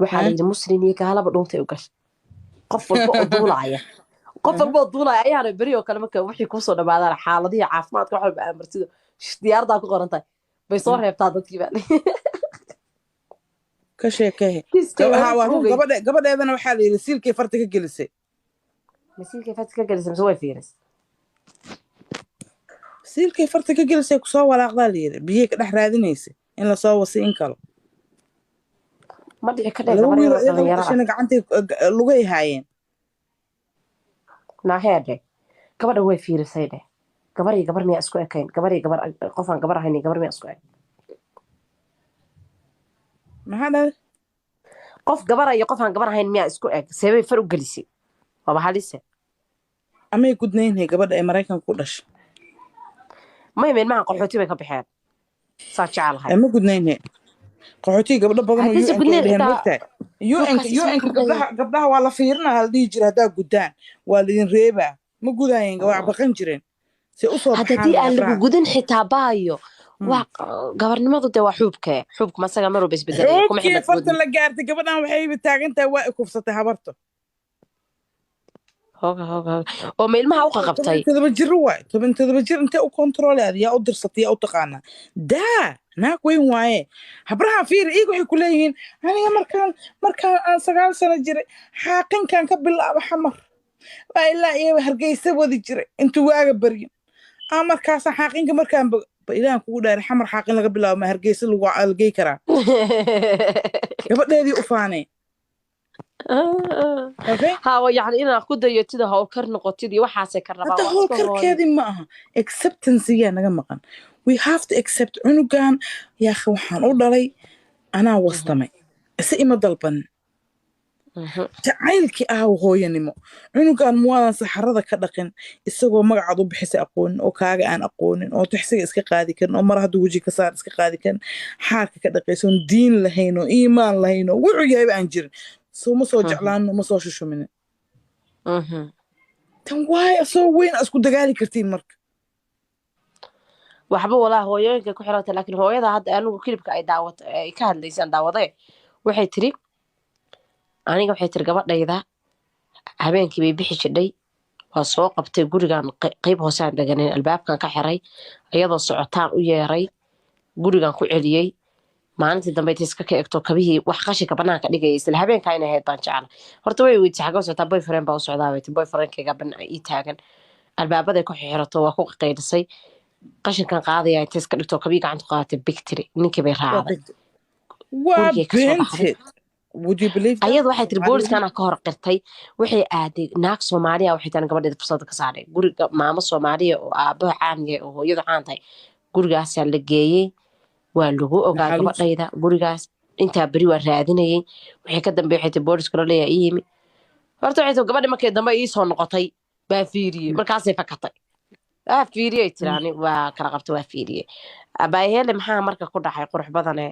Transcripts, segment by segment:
Waxaa la yidhi Muslim iyo gaalaba dhuuntay u gashay. Qof walba oo duulaya, qof walba oo duulaya ayaana beri oo kale marka wixii kuusoo dhamaadaan, xaaladihii caafimaadka, wax walba aamarsido, diyaaradaa ku qoran tahay, bay soo reebtaa dadkii baa. Ka sheekehe. Kiiskay Ha, waa run. Ogeyd. Gabadheedana waxaa la yidhi siilkay farta ka gelisay. Masiilkay farta ka gelisay mise way fiirisay? Siilkay farta ka gelisay, kusoo walaaqdaa la yidhi, biyay ka dhex raadinaysay in lasoo wasi in kalo. Ma dhici ka dheh. Laba Gabar wiil yaroo oo iyaga la dhalinyaro ah. dhashana gacantay lugay haayeen. Naaheedhe, gabadha way fiirisay dheh. Gabar iyo gabar miyaa isku ekayn? Gabar iyo gabar, qofaan gabar ahayn iyo gabar miyaa isku eg? Maxaa dhahay? Qof gabara iyo qof aan gabar ahayn miyaa isku eg? Seebay far u gelisay? Waaba halise. Amay gudnaynhay gabadha ee Maraykanka ku dhashay? Maya, meelmahan qaxooti bay ka baxeen, saa jecelahay. Ma gudnaynhay qaxootiga gabdho badan oo Haddayse UN gudnayn dheheen xitaa mogtahay UN dhulkaas isma UN kordhaya. Gabdhaha waa la fiirinaa la dhihi jira, haddaa gudaan waa laidin reebaa. Ma gudaayeen, waa baqan jireen si usoo Hadda baxaan haddii aan lagu gabdhaha. gudin xitaa, baayo, waa gabarnimadu dee, waa xuubkee, xuubka masaga mar walba isbedelaya kuma Xuubkii xidhna farta gudin. la gaartay gabadhan waxayba taagan tahay waa i kufsatay habarto. Hoga hoga hoga, oo ma ilmaha u qaqabtay? 17 jir waay, 17 jir intee u kontroolaad? Yaa u dirsatay? Yaa u taqaanaa? Daa naag weyn waaye. Habrahan fiiri, iyaga waxay ku leeyihiin aniga markaan aan 9 sano jiray xaaqinkan ka bilaaba Xamar baa ilaa iyo Hargeysa wadi jiray intuu waaga baryo aan markaasaan xaaqinka markaan ba Ilaahan kugu dhaaray, Xamar xaaqin laga bilaabo ma Hargeysa lagu algey karaa? Gabadheedii u faanay, okay. Ha, wa yani inaad ku dayatid oo howlkar noqotid iyo waxaasay ka rabaan. Hadda Waa iska hooyo. howlkarkeedii ma aha, acceptancygaa naga maqan. We have to accept cunugan yaakhi waxaan u dhalay anaa wastamay, ise ima dalbanin. Jacaylkii ah hooyanimo cunugan muwaadan saxarada ka dhaqin, isagoo magacaad u bixisay aqoonin, oo kaaga aan aqoonin, oo tixsiga iska qaadi karin, oo mar hadduu weji ka saar iska qaadi karin, xaarka ka dhaqaysa, oon diin lahayn oo iimaan lahayn oo wuxuu yahayba aan jirin, soo ma soo jeclaano, ma soo shushuminin. Tan waay asoo weyn aa isku dagaali kartiin marka. Waxba walaa hooyooyinka ku xiranta, laakiin hooyada hadda anigu clipka ay daawato ay ka hadlaysaan daawadee, waxay tiri aniga, waxay tiri gabadhayda habeenkii bay bixi jidhay, waa soo qabtay, gurigan qeyb hoosaan deganayn, albaabkan ka xiray, iyadoo socotaan u yeeray, gurigan ku celiyey. Maalintii dambe intay iska ka egto kabihii wax qashinka banaanka dhigaya isla habeenkaa inay ahayd baan jecla. Horta way weydiisay, xagee u socotaa? Boyfriend baa u socdaa bay tii. Boyfriendkayga ii taagan, albaabaday ku xirato, waa ku qaylisay, qashinkan qaadaya intay iska dhigto kabihii gacanta ku qaadatay, bigtiri ninkii bay Waa raacday. Waa Gurigay kasoo baxday. beenteed. Would you believe that? Ayadu waxay tiri booliskaana ka hor qirtay, waxay aaday naag Soomaaliya, waxay tiri gabadheeda fursadda ka saaray guriga maamo Soomaaliya oo aabaha caan yahay oo hooyadu caan tahay, gurigaasaa la geeyey, waa lagu ogaa. Naxariis. Gabadhayda gurigaas intaa beri waa raadinayay, wixii ka dambeeyay waxay tiri booliska loo leeyahay ii yimi. Horta waxay tiri gabadhi markay dambe ii soo noqotay baa fiiriyey, markaasay fakatay, waa fiiriyey tiri, ani waa kala qabtay, waa fiiriyey. Abaayheele maxaa marka ku dhacay? Qurux badane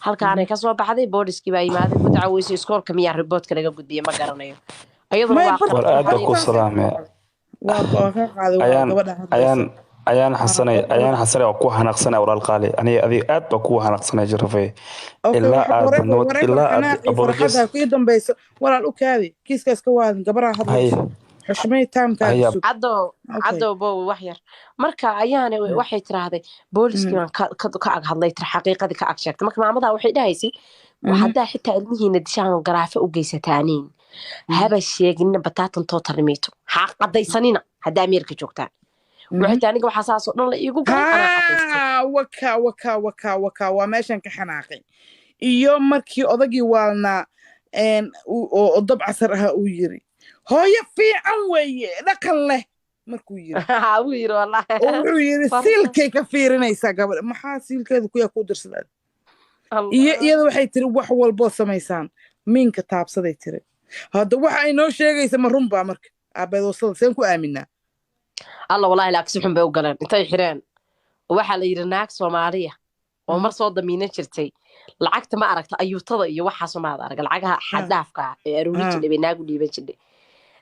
halkaanay kasoo baxday, booliskii baa yimaaday, ku dacaweysay iskoolka, miyaa reportka laga gudbiyey? Ma garanayo iyaduna. Maya. Waa Barta War, aad baa ku bartaas salaamay. Waa ka qaaday, waa Ayaan gabadha hadlaysa. Ayaan xasanay, ayaan xasanay, waa ku xanaaqsanay walaal qaali. Aniga adiga aad baa ku xanaaqsanay jarafay. Okay. Ilaa Waxa aad wareer nabad wareer ilaa aad xanaaqii apologies. Farxadda ku ii dambayso walaal, u kaadi kiiskaas ka waadin, gabaraa Hay. hadlayso, xushmay taamkaaga Haya. sug. Cadow. Okay. Cadow bow wax yar marka ayaana waxay tiraahday booliskii baan ka ag hadlay, tiri xaqiiqadii ka ag sheegtay. Marka maamadaa waxay dhahaysay haddaa xitaa ilmihiina dishaan oo garaafe u geysataaniin, haba sheeginina bataatan tootarmiito, ha qadaysanina haddaa Ameerika joogtaan. Waxay tii aniga waxaa saasoo dhan la iigu galay, anaa cadaystay. Haa, waka waka waka waka, waa meeshan ka xanaaqay. Iyo markii odagii waalnaa oo dab casar ahaa uu yiri hooyo fiican weeye, dhaqan leh markuu yiri. Wuu yiri wallahi. Oo wuxuu yiri siilkay ka fiirinaysaa gabadha, maxaa siilkeeda kuyaa kuu dirsadaa? Iyo iyada waxay tiri wax walboo samaysaan miinka taabsaday tiri. Hadda waxa ay noo sheegaysa ma runbaa? Marka aabeedoosada seen ku aaminaa? Alla wallahi, laakiin si xun bay u galeen intay xireen. Waxaa la yidhi naag Soomaaliya oo mar soo damiinan jirtay lacagta, ma aragta ayuutada iyo waxaasoo maad arag, lacagaha xaddaafka ah ee aruuri jirtay bay naag u dhiiban jirtay.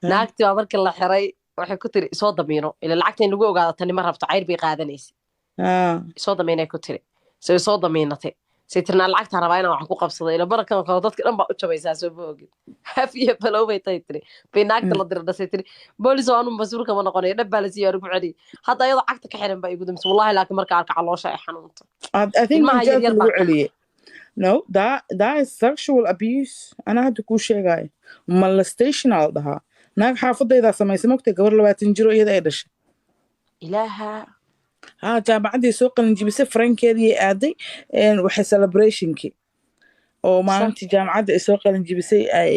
Naagtii baa markii la xiray waxay ku tiri isoo damiino, ila lacagta in lagu ogaado tani ma rabto, cayr bay qaadanaysa. Isoo damiinay ku tiri, so isoo damiinatay. Say tirnaa lacagtaan rabaa inaan wax ku qabsado, ila barakan kale dadka dhan baa u jabaysaa, soo ma ogid? Haf iyo balow bay tahay tiri, bay naagta la diradha. Say tiri boolis oo anu mas-uul kama noqonayo, dhab baa la siiyo, anigu celiyay. Hadda ayadoo cagta ka xiran baa igu dambaysa wallahi, laakiin marka arka caloosha ay xanuunto. I think Ilmaha jeelka yaryar lagu baa ka celiyay. No, that is sexual abuse. Anaa hadda kuu sheegaayo, molestation aa la dhahaa. Naag xaafadaydaa samaysay, mogtay, gabar 20 jiro iyada ay dhashay. Ilaaha. Haa, jaamacaddii soo qalin jibisay, farankeedii aaday, waxay celebrationkii oo maalintii jaamacadda ay soo qalin jibisay ay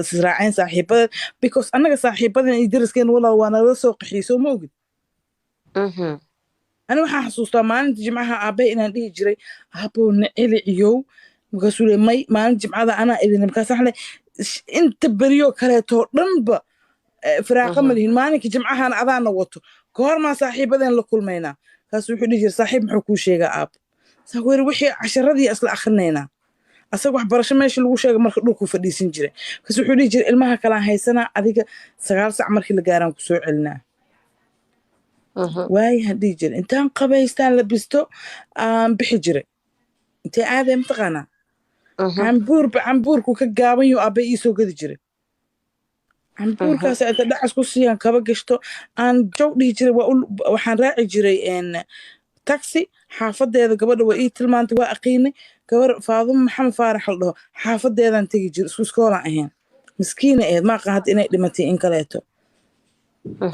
israaceen saaxiibadeed, because annaga saaxiibadan iyo dariskeen, walaal, waa nala soo qaxiyey, soo ma ogid? Ani waxaan xasuustaa maalinta jimcaha aabahay inaan dhihi jiray, "Aabow, na celi ciyow." Markaasuu le, "May, maalin jimcada anaa idin." Markaas waxaan leeyahay, inta beriyoo kaleetoo dhanba firaaqa ma lihin, maalinka jimcahana adaana wato, goormaa saaxiibadeen la kulmaynaa? Kaasuu wuxuu dhihi jiray, "Saaxiib muxuu kuu sheegaa, aab?" Saa ku yiri, "Wixii casharadii isla akhrinaynaa." Asaga waxbarasho meesha lagu sheega marka dhulkuu fadhiisan jiray. Kaas wuxuu dhihi jiray, "Ilmaha kalaan haysanaa, adiga 9 sac markii la gaaraan kusoo celinaa." Waayahan dhihi jiray, intaan qabaystaan, labisto, aan bixi jiray. Intee aaday mataqaanaa? Cambuurba cambuurku ka gaaban yuu aabay ii soo gadi jiray. Cambuurkaas inta dhacas ku siiyaan, kaba gashto, aan jaw dhihi jiray. Waxaan raaci jiray taxi. Xaafadeeda gabadha waa ii tilmaantay, waa aqiinay, gabar Faadumo Maxamed Faarax la dhaho. Xaafadeedaan tegi jiray, isku iskoolaan ahayn. Miskiina ahayd, maaqa hadda inay dhimatay in kaleeto.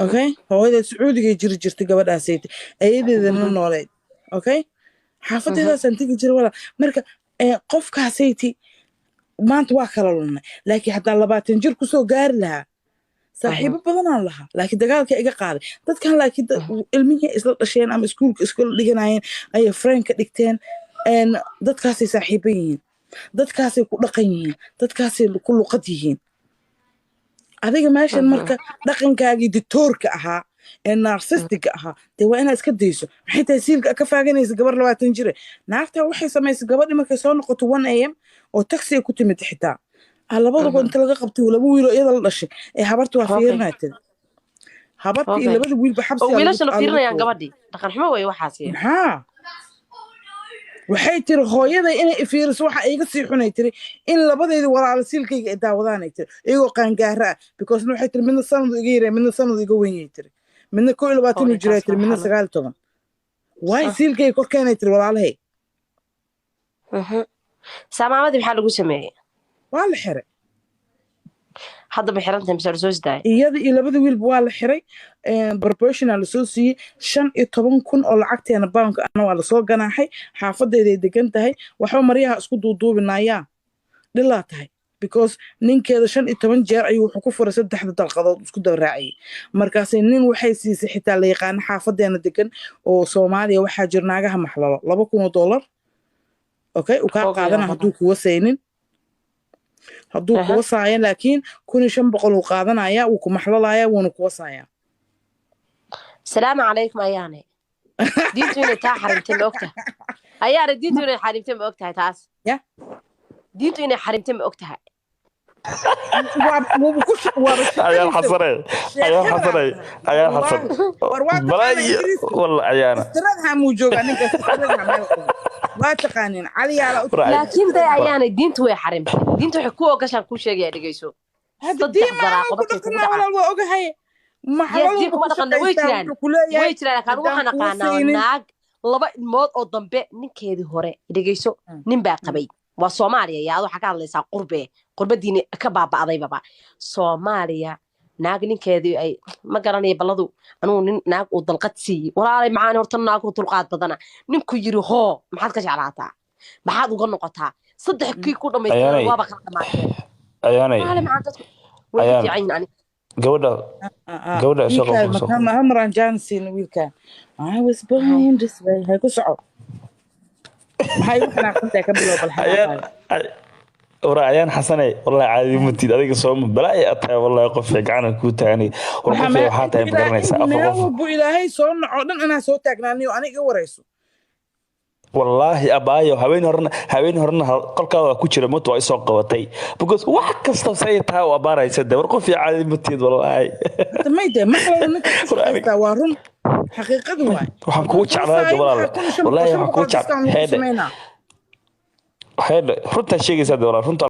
Okay, hooyadeed Sacuudigay jiri jirtay gabadhaasayta, ayadeedana nooleed. Okay, xaafadeedaasaan tegi jiray, walaal. Marka qofkaasayti maanta waa kala lunay, laakiin haddaan 20 jir kusoo gaari lahaa, saaxiibo badanaan lahaa, laakiin dagaalka iga qaaday dadkan. Laakiin ilmihii isla dhasheen ama iskuulka iskula dhiganayeen ayay friend ka dhigteen. Dadkaasay saaxiibo yihiin, dadkaasay ku dhaqan yihiin, dadkaasay ku luqad yihiin. Adiga meeshan marka dhaqankaagii ditoorka ahaa ee narcissisticga ahaa dee waa inaad iska dayso. Maxay tahay siilka ka faaganaysa gabar 20 jire? Naagtaa waxay samaysay, gabadhi markay soo noqoto 1 a.m. oo taxi ku timid xitaa, labada inta laga qabtay, laba wiilo iyada la dhashay ee habarta waa fiirinaa tiri, habarta iyo labada wiilba oo xabsigaa wiilashana lagu fiirinayaan tuuray. Gabadhii dhaqan xumo wey waxaasi. Maxaa waxay tiri, hooyaday inay ifiiriso waxa iga sii xunay tiri in labadayda walaalo siilkayga ay daawadaanay tiri, iyagoo qaangaara ah, because waxay tiri midna sanadu iga yaraya, midna sanadu iga wenyay tiri, midna 21 uu Hooyo, jiray taas tiri, waa midna xalad. 19. Waay siilkayga korkeenay tiri walaalahay. Saamaamadii maxaa lagu sameeyey? Waa la xiray. Hadda ma xiran tahay mise la soo sidaayay? Iyada iyo labada wiilba waa la xiray, probationa lasoo siiyey, 15,000 oo lacagteena baanka ana waa lasoo ganaaxay. Xaafadeeday degan tahay, waxba maryaha isku duuduubinayaa, dhilaa tahay, because ninkeeda 15 jeer ayuu wuxuu ku furay saddexda dalqadood isku daba raaciyey. Markaasay nin waxay siisay xitaa la yaqaano xaafadeena degan oo Soomaaliya waxaa jir naagaha maxlalo, $2,000. Okay, uu kaa Okay, qaadana waa hadduu kuwa saynin, hadduu kuwa saaya, laakiin 1500 uu qaadanaya, wuu ku maxlalaya, wuuna kuwa saayaa. Salaamu calaykum. Ayaane diintu inay taa xarimtay ma ogtahay? Ayaane diintu inay xarimtay ma ogtahay taas? Ya. Diintu inay xarimtay ma ogtahay? Waaba Ayaan shaqadiisa. Xasanay, ayaan Xasanay, ayaan Xasan. War waa taqaanaa balaayo Ingiriiska. Walla ayaana. Istiraadha muu joogaa ninkaas? Istiraadha meel qabo waa taqaaniin, Caliyaala u. War Laakiin dee ayaanay diintu way xarimtay. Diintu waxay ku ogashaan kuu sheegaya, dhegeyso. Hadda Saddex diin maahan dalaaqo ku markay kugu dhaqanaa. dhacaan. Walaal, waa ogahay. Yes. Maxlaluu Diin ku kuma dhaqana, way shaqaystaa jiraan. Wuxuu ku leeyahay Way jiraan, laakiin haddaan waxaan kuwa aqaanaa saynin. naag laba ilmood oo dambe ninkeedii hore, dhegeyso, nin baa qabay. Waa Soomaaliya, yaa waxaa ka hadlaysaa qurbe, qurbadiini ka baaba'daybaba. Soomaaliya naag ninkeedii ay ma garanaya balladu, anugu nin naag uu dalqad siiyey, walaalay macaan, horta naagu dulqaad badana. Ninku yiri hoo, maxaad ka jeclaataa, maxaad uga noqotaa? Saddex kii ku dhamaystiran Ayaanay. waaba kala dhamaatee. Ayaanay. Walaalay macaan, dadku way ka Ayaan. fiican yihiin ani. Gabadha gabadha shaqo wiilkaan ku soo. Hal maraan jaansiin wiilkaan. I was born this way. Hay ku soco, maxay igu xanaaqsantahay? Ka bilow bal. Ayaan Xanaaqaayo. War ayaan Xasanay, wallahi caadi matid adiga. Sooma balaayo aad tahay wallahi, qof gacana kuu taagani. War waxaa qof meel waxaa tahay intuu ma garanaysaa ilaahay afar meel qof. walbuu Ilaahay soo naco dhan anaa soo taagnaaniyo aniga iga warayso. Wallaahi abaayo, habeen horena qolkaada waa ku jira, moto waa isoo qabatay, because wax kasta say tahay u abaaraysa de. War qof caadi matid wallaahi. Hadda may dee maxlalo ninka ku War aniga shaqaystaa, waa run, xaqiiqadu waay. Waxaan kugu Hadduu jeclaa kuwasaayo walaal. waxaa kun iyo shan Wallaahi shan waxaan kugu boqol jeclaa discount lagu heedhe. sameynaa. Waxay runtaa sheegaysaa de walaal, runta.